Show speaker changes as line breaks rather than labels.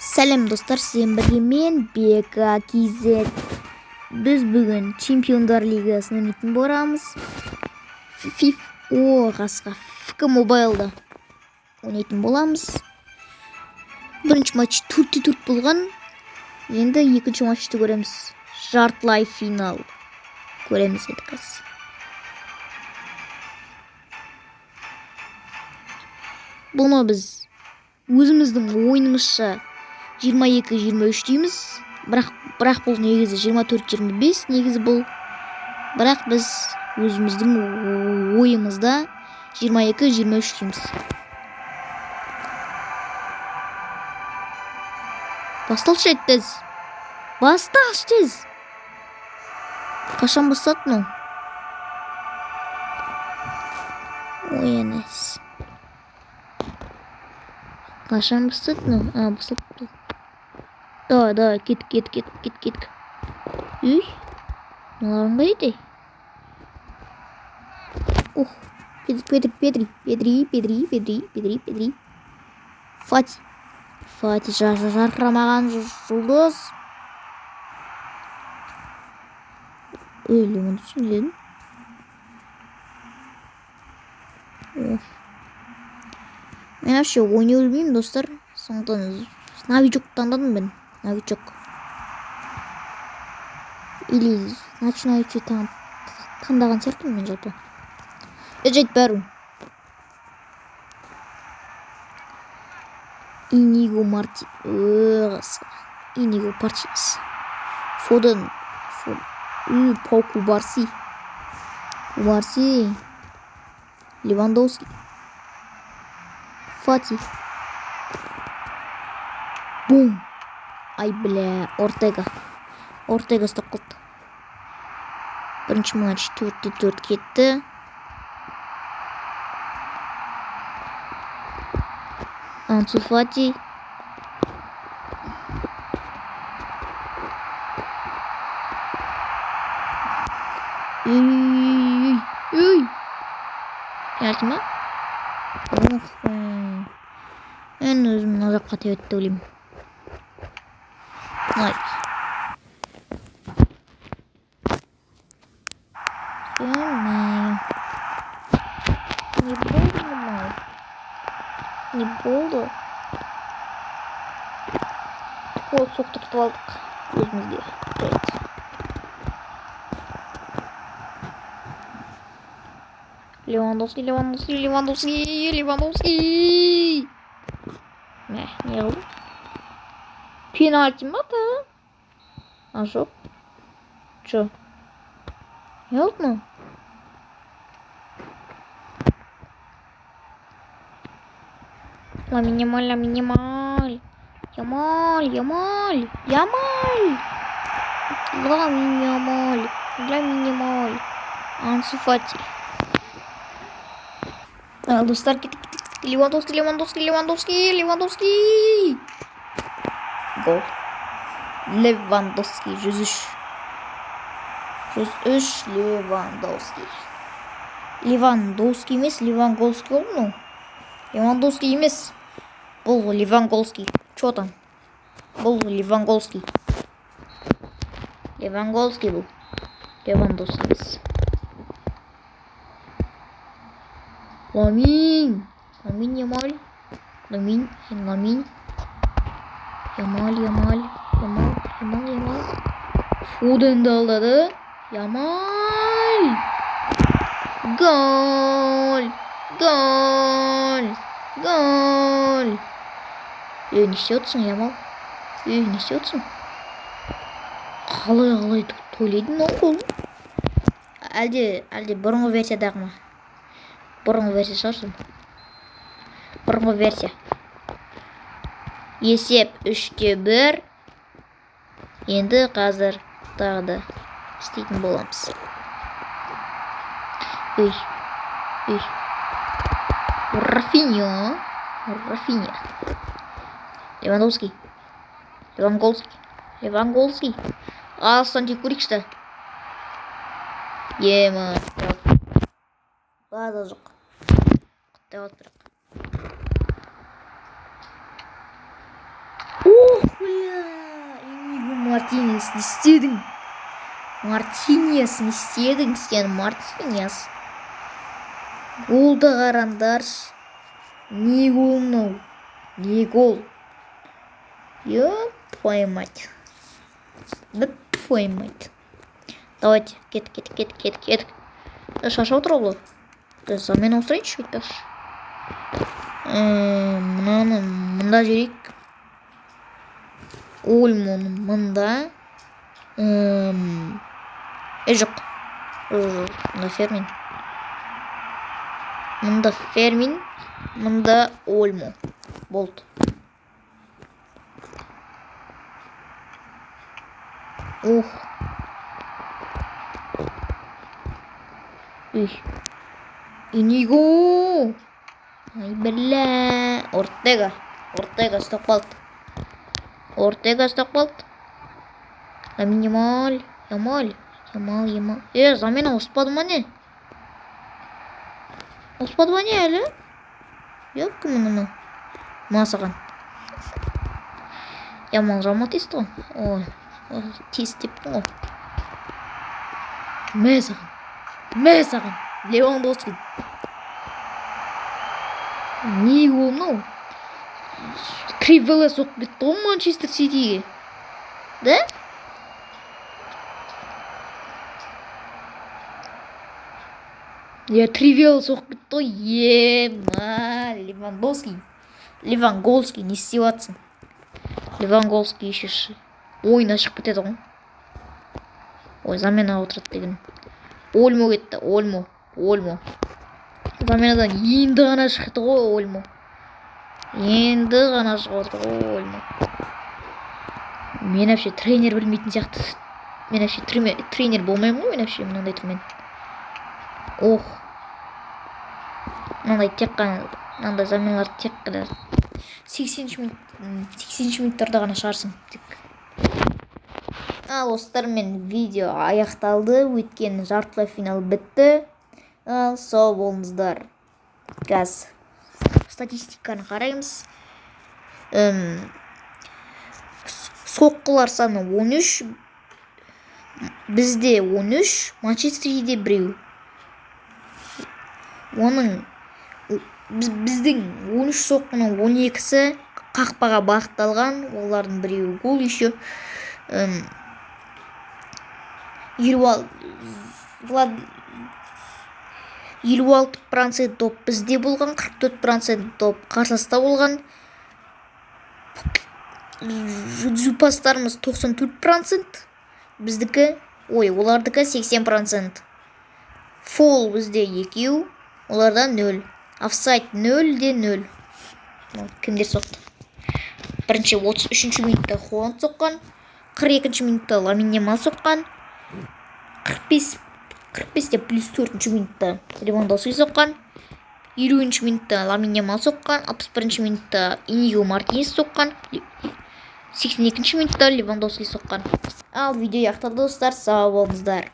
Сәлем, достар, сіздермен бірге мен, Бека KZ. Біз бүгін Чемпиондар лигасын ойнайтын боламыз. Фиф, о, қасқа, ФК Мобайлда ойнайтын боламыз. Бірінші матч 4-4 болған. Енді екінші матчты көреміз. Жартылай финал. Көреміз енді қазір. Бұны біз өзіміздің ойынымызша 22-23 дейміз. Бірақ бұл негізі 24-25 негізі бұл. Бірақ біз өзіміздің ойымызда 22-23 дейміз. Басталшы тез. Басталшы тез. Қашан бастады мынау? Ой, әнес. Қашан бастады мынау? А, басталыпты. Давай, давай, кеттік, кеттік, кеттік, кеттік, кеттік. Үй, мыналарың қайда? Ух, Педри, Педри, Педри, Педри, Педри, Педри, Педри, Педри. Фати. Фати жарқырамаған жұлдыз. Ой, Левандовский не дедім? Оф. Мен вообще ойнай білмеймін, достар. Сондықтан новичок таңдадым мен. Новичок. Или начинающий таңдаған сияқтымын мен жалпы. Жайт бәрі. Иниго Марти. Иниго Мартинес. Фоден. Фоден. Пау Кубарси. Кубарси. Левандовский. Фати. Бум. Ай, бля, Ортега. Ортега ұстап қалды. Бірінші матч 4-4 кетті. Ансу Фати. Үй, үй. Пенальти ма? Ох, мен өзім мына жаққа тебеді деп ойлаймын. Ай. Не болды мынау? Не болды? Гол соқтыртып алдық өзімізге. Жарайды. Левандовский, Левандовский, Левандовский, Левандовский. Мә, не қылды? Пенальти ма тағы? А, жоқ. Чё? Не болды мынау? Ламин Ямаль, Ламин Ямаль. Ямаль, Ямаль, Ямаль. Ламин Ямаль, Ламин Ямаль. Ансу Фати. А, достар, кеттік, кеттік, кеттік. Левандовский, Левандовский, Левандовский, Левандовский. Гол. Левандовский, 103. 103 Левандовский. Левандовский емес, Леванголский болды мынау. Левандовский емес. Бұл Леванголский. Чё там? Бұл Леванголский. Леванголский бұл. Левандовский емес. Ламин. Ламин Ямаль. Ламин, Ламин. Ямаль, Ямаль, Ямал, Ямал, Ямал. Фоденді алдады. Ямаль. Гол. Гол. Гол. Ей, не істеп отырсың, Ямал? Ей, не істеп отырсың? Қалай тойлайды мынау гол? Әлде бұрынғы версиядағы ма? Бұрынғы версия шығар сол. Бұрынғы версия. Есеп 3-1. Енді қазір тағы да істейтін боламыз. Үй. Үй. Рафинья. Рафинья. Левандовский. Леванголский. Леванголский. Алыстан тек көрейікші та. Ема. База жоқ. Құттай қалды бірақ. О! Мартинес, не істедің? Мартинес, не істедің сен, Мартинес? Голды қараңдаршы. Не гол мынау? Не гол? Ёб твою мать. Да твою мать. Давайте, кеттік, кеттік, кеттік, кеттік, кеттік. Шаршап отыр ғой бұлар. Замена ауыстырайыншы, айтпақшы. Мынаны мында жіберейік. Ольмоны мында. Жоқ. Мында Фермин. Мында Фермин, мында Ольмо. Болды. Ух. Үй. Иниго. Ай, бля. Ортега. Ортега ұстап қалды. Ортега ұстап қалды. Ламин Ямаль. Ямаль. Ямал, Ямал. Е, замена ауыспады ма, не? Ауыспады ма, не әлі? Жоқ, кім мынау? Мына саған. Ямал жаман тиісті ғой. Ой, тиіс дептің ғой. Мә саған. Мә саған. Левандовский. Не гол мынау? Тривела соғып кетті ғой Манчестер Ситиге. Да? Иә, тривела соғып кетті ғой. Ема, Левандовский. Леванголский, не істеп жатсың? Леванголский еще ойыннан шығып кетеді ғой. Ой, замена отырады деген. Ольмо кетті, Ольмо, Ольмо. Заменадан енді ғана шықты ғой Ольмо. Енді ғана шығып отыр ғой Ольмо. Мен вообще тренер білмейтін сияқты. Мен вообще тренер болмаймын ғой, мен вообще мынандай түрмен. Ох. Мынандай тек қана мынандай заменаларды тек қана 80 минут, 80 минуттарда ғана шығарсың тек. Ал, достар, мен видео аяқталды, өйткені жартылай финал бітті. Ал, сау болыңыздар. Қазір статистиканы қараймыз. Соққылар саны 13, бізде 13, Манчестер Ситиде біреу. Оның біздің 13 соққының 12-сі қақпаға бағытталған, олардың біреуі гол еще. 56% доп бізде болған, 44% доп қарсыласта болған. Түзу пастарымыз 94%, біздікі, ой, олардікі 80%. Фол бізде екеу, оларда 0. Офсайд 0 де 0. Кімдер соқты? Бірінші 33 минутта Холанд соққан, 42 минутта Ламин Ямал соққан, 45 45-те плюс 4 минутта Левандовский соққан, 50 минутта Ламин Ямал соққан, 61 минутта Иниго Мартинес соққан, 82 минутта Левандовский соққан. Ал, видео аяқталды, достар, сау болыңыздар.